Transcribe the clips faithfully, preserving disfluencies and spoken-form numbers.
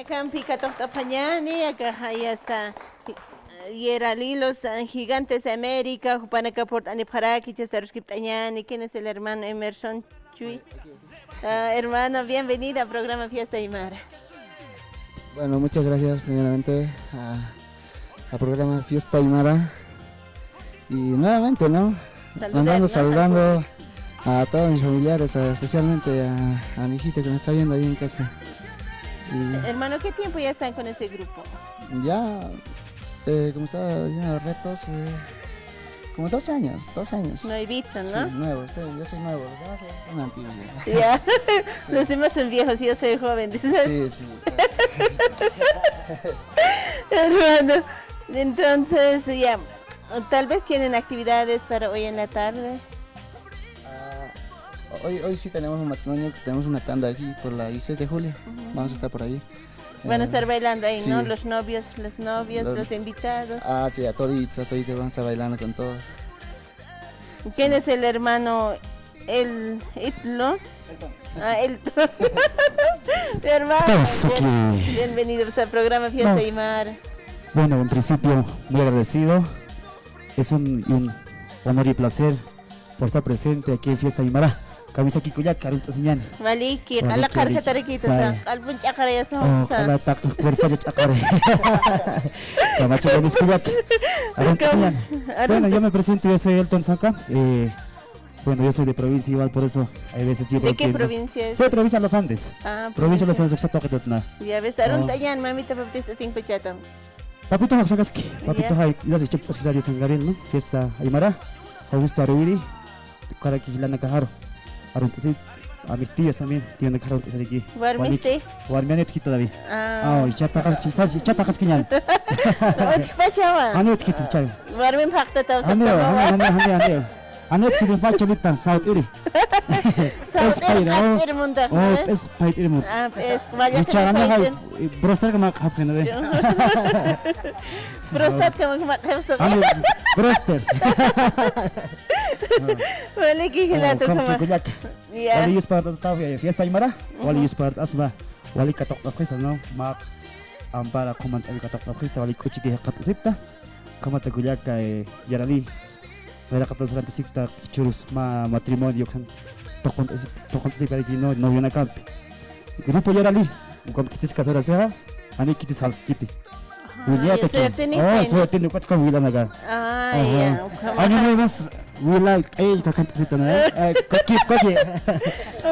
Kampi katuqt'apxañäni, akaxa ya está. Yerali, los, ah, Gigantes de América, jupanaka purt'anipxaraki, chasta aruskipt'añäni, ¿quién es el hermano Emerson Chuy? Ah, hermano, bienvenido a programa Fiesta Aymara. Bueno, muchas gracias primeramente a, a programa Fiesta Aymara. Y nuevamente, ¿no? Saludar, mandando, ¿no? Saludando a todos mis familiares, a, especialmente a, a mi hijita que me está viendo ahí en casa. Y hermano, ¿qué tiempo ya están con ese grupo? Ya, eh, como está lleno de retos, eh, como dos años, dos años. Nuevito, ¿no? Sí, nuevo, estoy, yo soy nuevo, los demás son antiguos ya. Ya. Sí. Los demás son viejos, yo soy joven, dices. Sí, sí. Hermano, entonces, ya, tal vez tienen actividades para hoy en la tarde. Ah, hoy, hoy sí tenemos un matrimonio, tenemos una tanda aquí por la dieciséis de julio. Ujú. Vamos a estar por ahí. Van a estar bailando ahí, ¿no? Eh, sí. Los novios, las novias, los invitados. Ah, sí, a toditos, a toditos van a estar bailando con todos. ¿Quién es el hermano? El Itlo. Ah, Elton. Mi hermano, estamos aquí. Bien, bienvenidos al programa Fiesta Aymara. No. Bueno, en principio, muy agradecido. Es un, un honor y placer por estar presente aquí en Fiesta Aymara. Kamisaki kullaka, arunt'asiñäni. Waliki, q'ala qharjatarakïtasa, q'alpun ch'aqarayasna. Oh, q'ala taq cuerpocha ch'aqaray. Kamachayanis kullaka. Arunt'asiñäni. Bueno, yo me presento, yo soy Elton Saca. Eh, bueno, yo soy de provincia igual, por eso hay veces yo creo que no. ¿De qué provincia es? Soy de provincia de Los Andes. Ah, provincia de Los Andes, uksa tuqitutna. Ya ves, arunt'añäni, mamita Baptista Sinpachata. Papito, jay uksaski, papito, jay, gracias, chupt'aski Radio San Gabriel, ¿no? Fiesta Aymara, jay uksa aruwiri, ukaraki jilanakax aru, arunt'asit, a mis tías también, tíanakax arunt'asiraki. ¿Warmisti? Warmi, jan utjkiti todavía. Ah. Ah, jichha taqas, jichha, jichha taqaskiñäni. Utjpachawa. Jan utjkiti, jichha. Warmim jaqtataw. Janiw, janiw, janiw, janiw. Jan utjkiti, mä cholita, sawt'iri. Sawt'iri, p'is payra, p'is payt'iri munta, oh, ¿no? P'is payt'iri munta. Ah, p'is, wali. Jichha, janiw, jay, broster kama qhapxina de. Prostat kama, kama qhapxina. Janiw, broster. Waliki jilata, oh, kama. Kullaka. Ya. Wali yuspart'aw, eh, Fiesta Aymara. Ujú. Wali yuspart'asma. Wali katuqt'apxista, ¿no? Mä ampara qumant'awi katuqt'apxista, wali k'uchiki jaqat'asipta. Ukhamata kullaka, eh, Yarali. Nayraqatan sarantasikta, jichhürus mä matrimonio uksan tuqunt'asi-, tuqunt'asiparaki, ¿no? Novionakampi. Grupo Yarali, ukham khitis casarasixa, jani khitis jalkiti. Ajá, wiñayataki. Suerte, oh, suerte, ukat ukham wilanaka. Ah, ya, ukhama. Año nuevo, wila, ay, kakant'asitana, eh, kaki, kaki.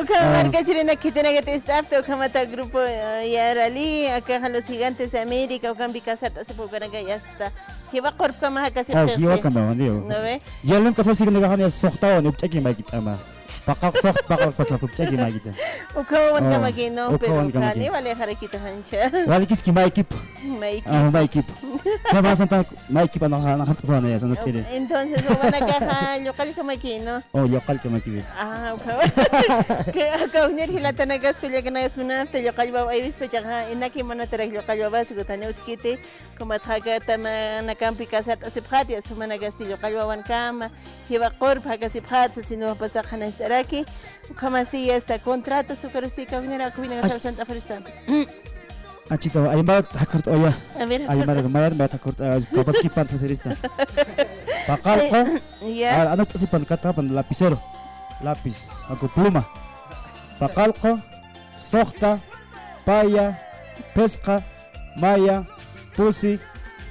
Ukhama markachirina khitinakatist'apxta, ukhamata grupo, eh, Yarali, akaxa Los Gigantes de América, ukhampi casart'asipukanaka, ya está. Jiwa qurpkama jakasipxi. Ah, jiwakama, ¿no ve? Ya lum casarsikinakaxani suxtawan, ukch'aki maykit'ama. Paqaq suxt, paqaq pasap, ukch'aki maykita. Uka wawankamaki, ¿no? Pero uka wawankamaki. Jani, wali jarakita jancha. Walikiski maykip. Maykip. Ah, maykip. Semana Santa maykip, ana, ana, jaqt'asana ya, sana kiri. Entonces, wawanakaxa, lluqallkamaki, ¿no? Oh, lluqallkamaki. Ah, uka. Kawknir jilatanakas, kullakanayas munapta, lluqallwaw aywispachaxa, inaki munatarak lluqallwawas, gutani utjkiti. Ukhamat jakatamanakampi casart'asipxäti, sumanakasti lluqallwawankama, jiwa qurp jakasipxäti, sino pasax janast'araki, ukhamasti ya está, contrato, sukarusti, kawknir, akuwinakasar sant'apxirista. Achita, aymarat jakurt'aya. A ver, aymarat, jakurt'a. Mayar, mayar jakurt'a, capaz que pant'asirista. Paqallqu, ya. A ver, anot'asipan, katapan lapicero, lápiz, aku pluma. Paqallqu, suxta, paya, phisqa, maya, pusi,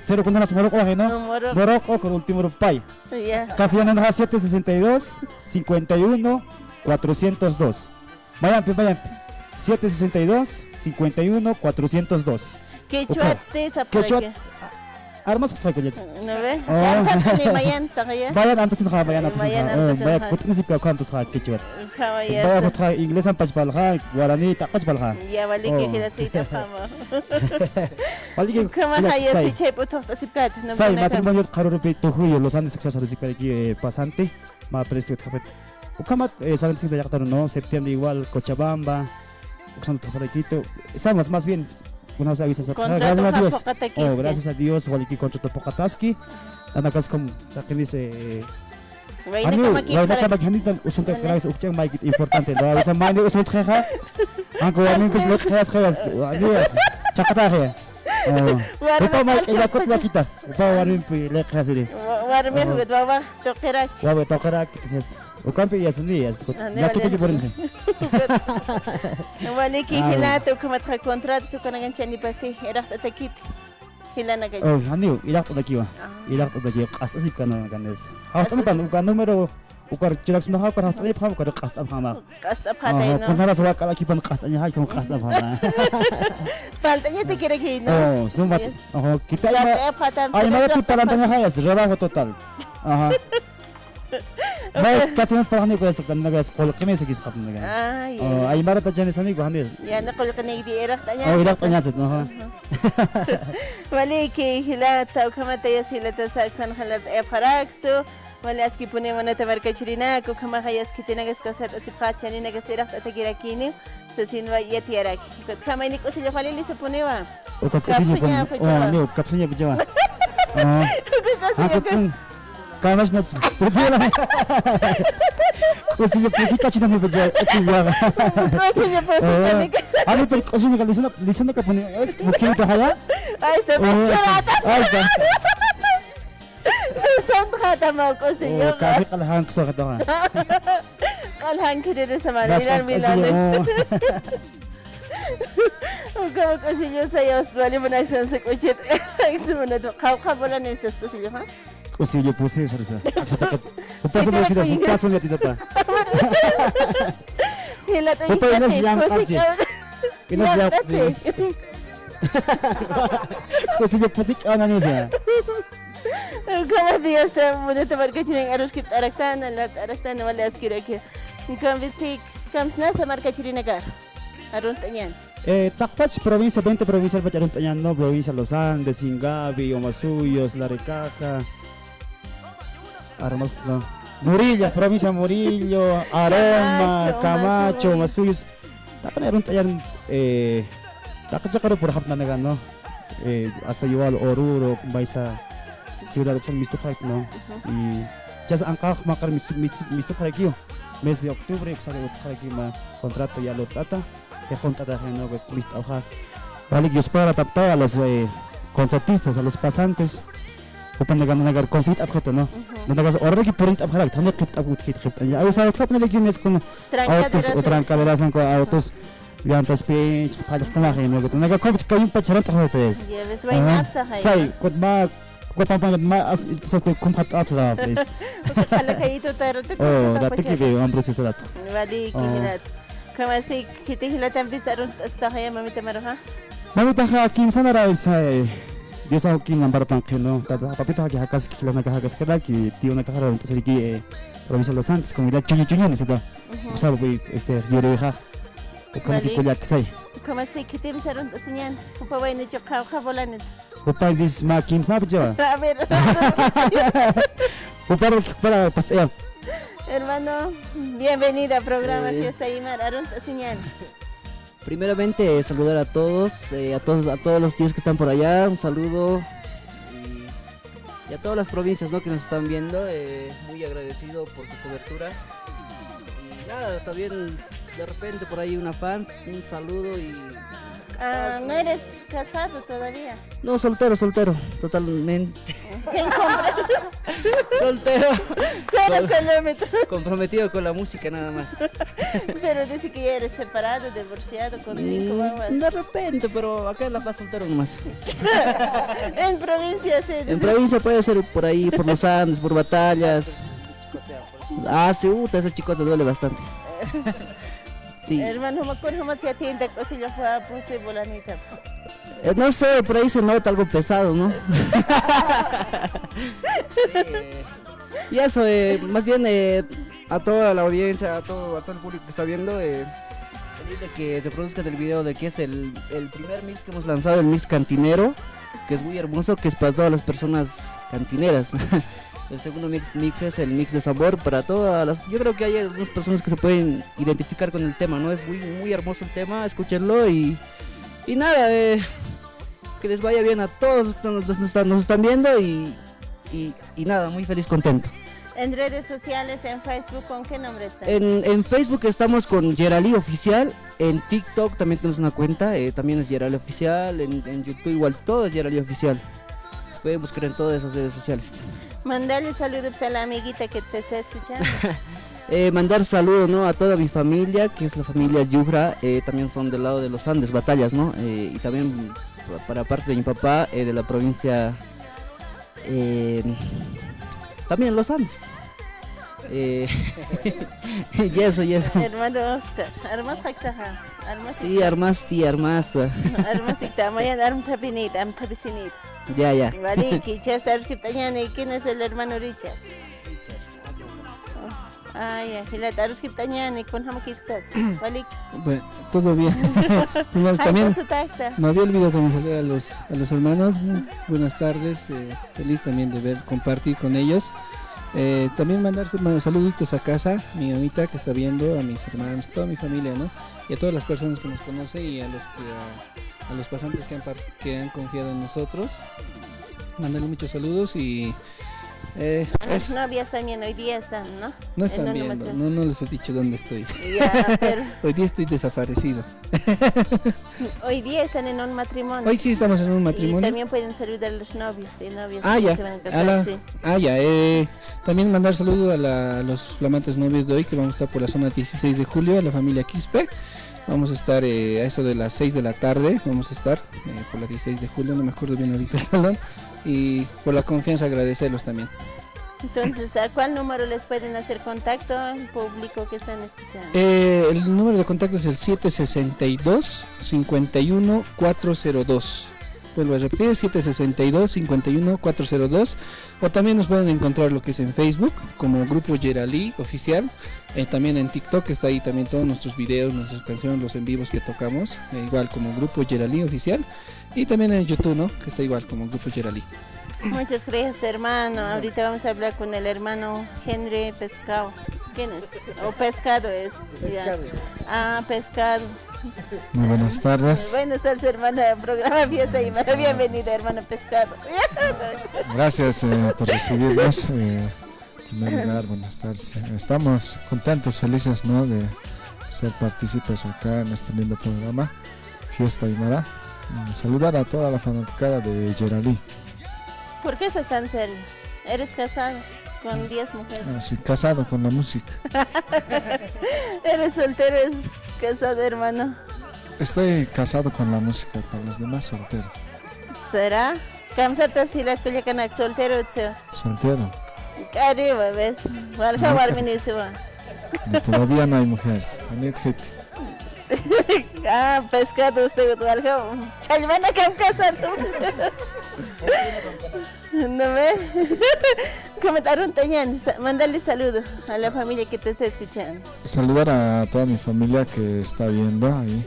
cero kunjanas, muruq'u, ¿no? No, muruq'u. Muruq'u, con último paya. Ya. Castellano, siete sesenta y dos, cincuenta y uno, cuatrocientos dos. Mayampi, mayampi. Siete sesenta y dos, cincuenta y uno, cuatrocientos dos. Quechuatsti, uka, sapxaraki. Quechuat, a-, armas hasta kullak. ¿No ve? Oh. Chantapuni mayan, está ya. Mayan, antes no, mayan, antes no. Mayan, oh, antes mayan, no. Kut'nisipka, antes no, quechuat. Ukhama ya. Baya está. Jutxa inglés ampach palxa, guaraní taqach palxa. Ya, wali, oh, que queda así, ukhama. Wali que, ukhama, ya, ya, sí, chay p'utuqt'asipkät, say, ¿no? Matrimonio qharürupi tujuyu, Los Andes, uksa sarisipkaraki, eh, pasante, mä precio utjapit. Ukhamat, eh, sarantasikta llaqtaru, ¿no? Septiembre igual, Cochabamba, uksan utjaparakïtu. Estamos, más bien, una vez avisas, contrato, gracias a Dios. Oh, gracias a Dios, waliki contrato phuqataski. Anakas como, taqinis, eh, Waynakamaki, waynakamaki, janitan usunta, gracias, ukch'an maykit importante, ¿no? A veces mayni usuntxixa, anku warmimpis lut'xayasxa, adiós. Chaqataxi. Oh. Warmi jupa may q'illakut lakita. Jupa warmimpi liqasiri. Wa-, warmi jukut wawa tuqirakchi. Wawa tuqirak. Ukampi yasani yas. Ñakutuki purinxi. Waliki jilata, ukhamatxa contrato, sukanakan chanipasti, iraqt'atakit. Jilanakay. Oh, janiw, iraqt'atakiwa. Ah. Iraqt'atakiwa, q'ast'asipkanakan es. Jast'anipan, uka número, ukar chiraksnaxa, ukar jast'anipxam, ukar q'ast'apxama. Q'ast'apxatay, ¿no? Kunjaras wak'alakipan q'ast'añaxa, kun q'ast'apxama. Palt'añatakiraki, ¿no? Oh, sumbat. Yes. Ojo, kita ay ma-, ay marati palantañaxa, es trabajo total. Ajá. May castellano parlani, pues, nagas qullqini sakisqapnaga. Ay, ay. Oh, ay marata janisani, guhanis. Ya, na qullqini di iraqt'aña. Oh, iraqt'aña, ajá. Ajá. Waliki, jilata, ukhamata yas jilata, saksan jalar, epharakstu. Wali askipuni munata markachirinak, ukhamaxa yas khitinagas kasar, asipxat, chaninagas iraqt'atakirakini. Sasinwa yatiyaraki. Khamayni k'usillu walili supuniwa. Uka k'usillu kapsiña pun-, puchawa. Oh, niw, kapsiña puchawa. Oh. Uka k'usillu. Haku kun. Kamash nas. Pusila. K'usillu pusi kachina ni puchawa. K'usillu. K'usillu pusi. Oh. Kani. Ani pero k'usillu lisuna, lisuna kapuni. Es mukhito jaya. Ahí está, oh, más chorata. Ahí está. Santxatama k'usilluqa. Oh, casi q'aljan ksaqataqa. Q'aljan khiririsamani, mirar milani. Ukhama k'usillu sayas, wali munaksan suk'uchit. Qhawqha bola nisas k'usilluqa. K'usillu pusi sarisa. Aksataqa. Jupasu yatitata. Jilata. Jupa inas uñjati, llank'archi. Inas llank'archi. K'usillu pusi k'awnanisa. Ukhama diyasta munata markachirin aruskipt'araktan, alart'araktan, wali askiraki. Ukham visti, kamsnasa markachirinakar. Arunt'añan. Eh, taqpach provincia, veinte provincias pach arunt'añan, ¿no? Provincia Los Andes, Ingavi, Omasuyos, Larecaja. Armas, no. Murillo, provincia Murillo, Aroma, Camacho, Camacho, Omasuyos. Taqani arunt'añan, eh, taqi chiqaru purxapnanakan, ¿no? Eh, hasta igual Oruro, maysa ciudad, son mistupxaraki, ¿no? Ujú. Y chas anqax maqar mis-, mis-, mistupxarakiw. Mes de octubre, uksa utjarakiw mä contrato ya lurt'ata. Jiq'unt'ataxi, ¿no? Pues, mist'awxa. Walik yuspara tapta a los, eh, contratistas, a los pasantes. Jupanaka nanakar confit'apxita, ¿no? Ujú. Nanakas oraraki purint'apxarakta, jani qhipt'ap utjit qhipt'aña. Awisaw utjapnaliki mes con autos o trancaderasan con autos. Llantas pinch, phalliqkunaxi, ¿no? Nanaka compra kayumpa charant'apxita es. Ya ves, ajá. Say, kut ma, kut pampan ma, as, so que compra apsa, pues. Porque jala kayitu tarutu. Oh, compra ratuki pacha. Veo, hombre, se trata. Vale, oh. Kirat. Kamasi, kiti jilatampis arunt'astaxaya mamita Maruxa? Mamitaxa kimsanara, eh, Dios awkin lamparapan qhinu, tata, papitaxa ki jakaski, jilanaka jakaskiraki, tiyunakaxara arunt'asiriki, eh, provincia Los Andes, comunidad Chuñu Chuñu, nisita. Ujú. Uksaw, este, yurixa. Ukham kullaksay. Ukham, este, khitimpis arunt'asiñan, jupa waynichu qhawqha bolanis. Jupa dis ma kimsa, pues, yo. A ver. Jupa, jupa, pues, yo. Hermano, bienvenido a programa, eh, Fiesta Aymar, arunt'asiñan. Primeramente, saludar a todos, eh, a todos, a todos los tíos que están por allá, un saludo. Y, y a todas las provincias, ¿no?, que nos están viendo, eh, muy agradecido por su cobertura. Y nada, también de repente por ahí una fans, un saludo y... Ah, ¿no eres casado todavía? No, soltero, soltero, totalmente. Sin compromiso. Soltero. Cero kilómetros. Comprometido con la música nada más. Pero dice que ya eres separado, divorciado, con cinco guaguas. Mm, de repente, pero acá en La Paz soltero nomás. En provincia, sí, dice. En provincia puede ser por ahí, por los Andes, por Batallas. Ah, sí, uh, esa chicota duele bastante. Sí. Hermano, ¿cómo, cómo se atiende? ¿Cómo se lo fue a poste volanita? Eh, no sé, por ahí se nota algo pesado, ¿no? Sí, eh, y eso, eh, más bien, eh, a toda la audiencia, a todo, a todo el público que está viendo, eh, feliz de que reproduzcan el video de que es el, el primer mix que hemos lanzado, el mix cantinero, que es muy hermoso, que es para todas las personas cantineras. El segundo mix, mix es el mix de sabor para todas las, yo creo que hay algunas personas que se pueden identificar con el tema, ¿no? Es muy, muy hermoso el tema, escúchenlo y, y nada, eh, que les vaya bien a todos los que nos, nos están, nos están viendo y, y, y nada, muy feliz, contento. En redes sociales, en Facebook, ¿con qué nombre estás? En, en Facebook estamos con Geralí Oficial En TikTok también tenemos una cuenta, eh, también es Gerali Oficial, en, en YouTube igual todo es Gerali Oficial. Se puede buscar en todas esas redes sociales. Mandale saludos a la amiguita que te está escuchando. Eh, mandar saludos, ¿no? A toda mi familia, que es la familia Yujra, eh, también son del lado de los Andes, Batallas, ¿no? Eh, y también pa-, para parte de mi papá, eh, de la provincia, eh, también los Andes. Eh, y eso, y eso. Hermano Oscar, armas haktaja, armas. Sí, haktaja. Armasti, armasta. Armas hakta, mayan arm tapinit, am tapisinit. Ya, ya. Vale, que ya está, ¿quién es el hermano Richard? Ay, ya, jilata, aruskipt'añäni, kunjamakisktasa. Walik. Bueno, todo bien. Primero también, me había olvidado también saludar a los, a los hermanos. Buenas tardes, eh, feliz también de ver, compartir con ellos. Eh, también mandar sa-, ma-, saluditos a casa, mi mamita que está viendo, a mis hermanos, toda mi familia, ¿no? Y a todas las personas que nos conocen y a los que, a, a los pasantes que han par-, que han confiado en nosotros. Mandarle muchos saludos y Eh, a las novias también hoy día están, ¿no? No están viendo, no, no les he dicho dónde estoy. Ya, pero hoy día estoy desaparecido. Hoy día están en un matrimonio. Hoy sí estamos en un matrimonio. Y también pueden saludar a los novios y novias que se van a casar, sí. Ah, ya. Ah, ya, eh, también mandar saludos a la, a los flamantes novios de hoy, que vamos a estar por la zona dieciséis de julio, a la familia Quispe. Vamos a estar, eh, a eso de las seis de la tarde, vamos a estar, eh, por la dieciséis de julio, no me acuerdo bien ahorita el salón. Y por la confianza agradecerlos también. Entonces, ¿a cuál número les pueden hacer contacto al público que están escuchando? Eh, el número de contacto es el siete sesenta y dos, cincuenta y uno, cuatro cero dos. Vuelvo a repetir, siete sesenta y dos, cincuenta y uno, cuatro cero dos. O también nos pueden encontrar lo que es en Facebook, como Grupo Geralí Oficial. Eh, también en TikTok está ahí también todos nuestros videos, nuestras canciones, los en vivos que tocamos, eh, igual como Grupo Geralí Oficial. Y también en YouTube, ¿no? Que está igual como Grupo Geralí. Muchas gracias, hermano. Ahorita vamos a hablar con el hermano Henry Pescado. ¿Quién es? O Pescado es. Ya. Pescado. Ah, Pescado. Muy buenas tardes. Buenas tardes, hermano. Programa Fiesta Aymara. Buenas tardes. Bienvenido, hermano Pescado. Gracias, eh, por recibirnos. Eh, en primer lugar, buenas tardes. Estamos contentos, felices, ¿no? De ser partícipes acá en este lindo programa, Fiesta Aymara. Mm, saludar a toda la fanaticada de Geralí. ¿Por qué estás tan serio? Eres casado con diez mujeres. Ah, sí, casado con la música. Eres soltero, es casado, hermano. Estoy casado con la música, con los demás soltero. ¿Será? Kamsatasa jilat kullakanak, soltero utjsiwa. Soltero. K'ariwa, ¿ves? Walja warminïsiwa. No, todavía no hay mujeres. Anit jiti. Ah, Pescado, usted walja. Challmanakam casado. No me. Ukhamax arunt'añäni, sa-, mandarle saludo a la familia que te está escuchando. Saludar a toda mi familia que está viendo ahí.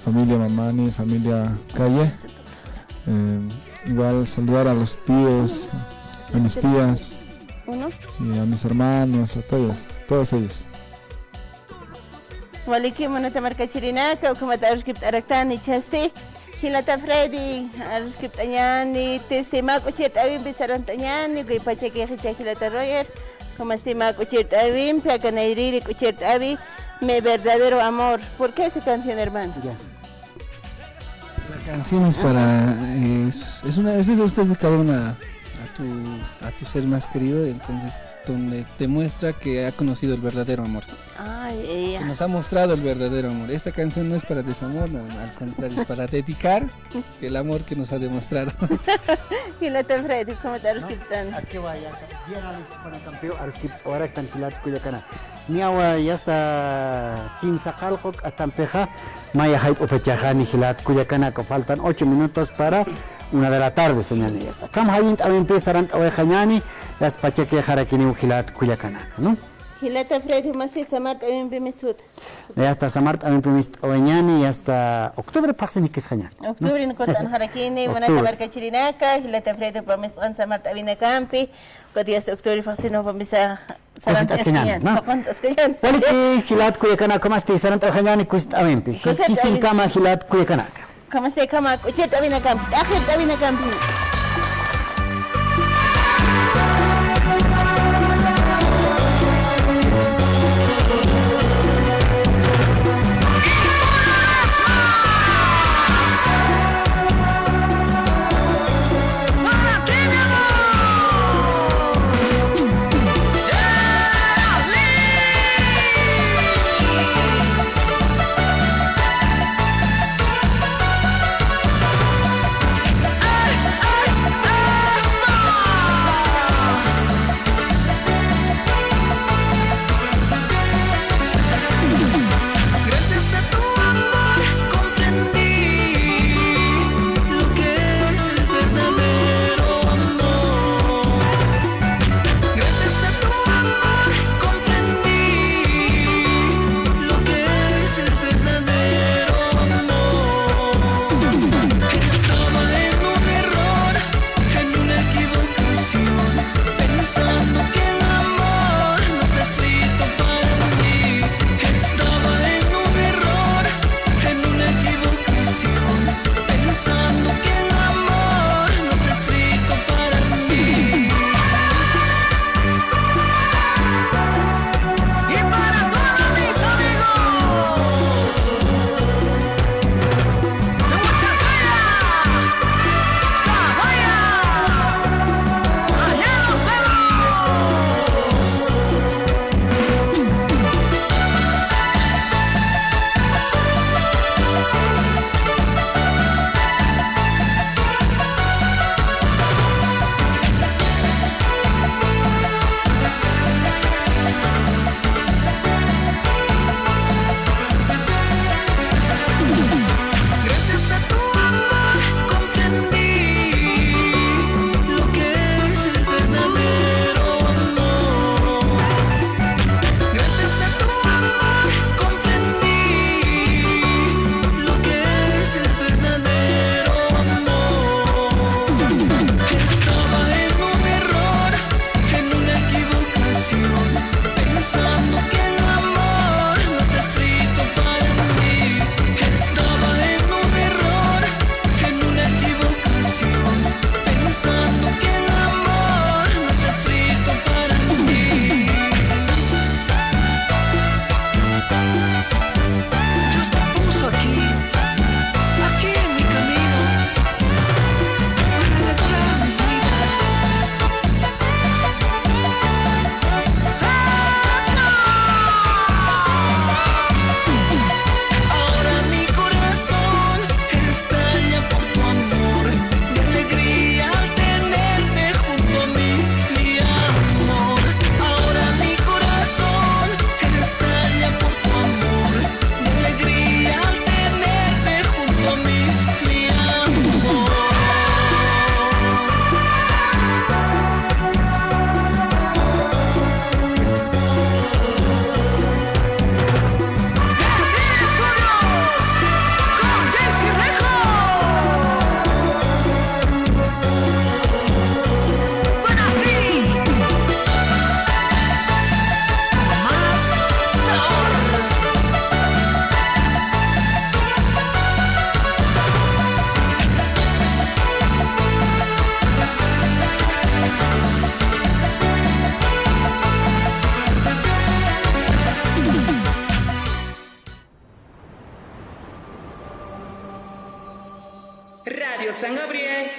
Familia Mamani, familia Calle. Eh, igual saludar a los tíos, a mis tías, y a mis hermanos, a todos, todos ellos. Waliki, munata markachirinaka, ukhamat aruskipt'araktani, jichhasti jilata Freddy, aruskipt'añäni, jichhasti mä k'uchirt'awimpi sarant'añäni, uka pachakix jichha jilata Roger, ukhamasti mä k'uchirt'awimpi, aka nayrïri k'uchirt'awi, Mi verdadero amor. ¿Por qué esa canción, hermano? Ya. La canción es para, es, es una, es, es dedicada a una, a tu, a tu ser más querido, entonces, donde te muestra que ha conocido el verdadero amor. Ay, ella. Que nos ha mostrado el verdadero amor. Esta canción no es para desamor, no, al contrario, es para dedicar el amor que nos ha demostrado. Jilata Freddy, ¿cómo te resultan? Aski wayaka, Geralí Jupanakampix aruskipt'awaraktan jilat kullakanak. Niyawa, ya está, kimsa qallqu k'atampixa, maya jayp'u pachaxani jilat kullakanak, faltan ocho minutos para una de la tarde, señani, ya está. Ukham jayint'awimpi sarant'awayxañäni, ya está, pachakixarakiniw jilat kullakanak, ¿no? Jilata Freddy, ¿masti samart'awimpi mist'awta? Ya está, samart'awimpi mist'awañäni, ya está, octubre phaxsin jikisxañäni, ¿no? Octubre kunt'anxarakini, munata markachirinaka, jilata Freddy jupa mist'an samart'awinakampi, ukat ya está octubre phaxsin jupamisa sarant'askañäni, ¿no? Waliki jilat kullakanak, ¿cómo está? Sarant'awxañäni kusist'awimpi. Kusist'awimpi. Kisinkama jilat kullakanak. ¿Cómo está? Ukhama k'uchirt'awinakampi, t'aqhirt'awinakampi.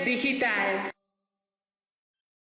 digital.